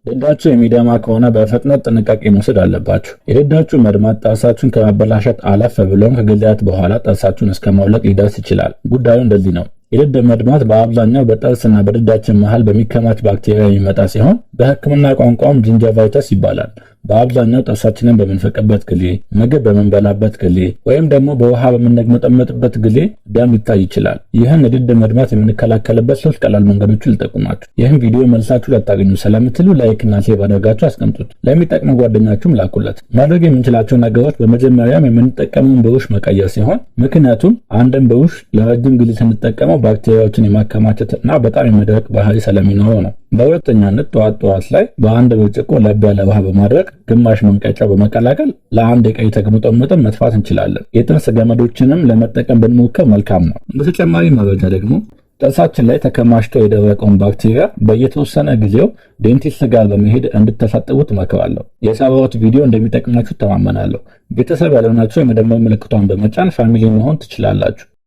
ድዳችሁ የሚደማ ከሆነ በፍጥነት ጥንቃቄ መውሰድ አለባችሁ። የድዳችሁ መድማት ጥርሳችሁን ከማበላሸት አለፍ ብሎም ከጊዜያት በኋላ ጥርሳችሁን እስከ ማውለቅ ሊደርስ ይችላል። ጉዳዩ እንደዚህ ነው። የድድ መድማት በአብዛኛው በጥርስና በድዳችን መሃል በሚከማች ባክቴሪያ የሚመጣ ሲሆን በሕክምና ቋንቋም gingivitis ይባላል። በአብዛኛው ጥርሳችንን በምንፍቅበት ጊዜ፣ ምግብ በምንበላበት ጊዜ ወይም ደግሞ በውሃ በምንጉመጠመጥበት ጊዜ ደም ሊታይ ይችላል። ይህን የድድ መድማት የምንከላከልበት ሶስት ቀላል መንገዶችን ልጠቁማችሁ። ይህን ቪዲዮ መልሳችሁ ላታገኙ ስለምትችሉ like እና save አድርጋችሁ አስቀምጡት። ለሚጠቅመው ጓደኛችሁም ላኩለት። ማድረግ የምንችላቸው ነገሮች በመጀመሪያም የምንጠቀመውን ብሩሽ መቀየር ሲሆን ምክንያቱም አንድን ብሩሽ ለረጅም ጊዜ ስንጠቀመው ባክቴሪያዎችን የማከማቸት እና በጣም የመድረቅ ባህሪ ስለሚኖረው ነው። በሁለተኛነት ጠዋት ጠዋት ላይ በአንድ ብርጭቆ ለብ ያለ ውሃ በማድረግ ግማሽ ማንኪያ ጨው በመቀላቀል ለአንድ ደቂቃ እየተጉመጠመጥን መትፋት እንችላለን። የጥርስ ገመዶችንም ለመጠቀም ብንሞክር መልካም ነው። በተጨማሪ መረጃ ደግሞ ጥርሳችን ላይ ተከማችቶ የደረቀውን ባክቴሪያ በየተወሰነ ጊዜው dentist ጋር በመሄድ እንድታሳጥቡት እመክራለሁ። የሰራሁት ቪዲዮ እንደሚጠቅማችሁ እተማመናለሁ። ቤተሰብ ያልሆናችሁ የመደወል ምልክቷን በመጫን family መሆን ትችላላችሁ።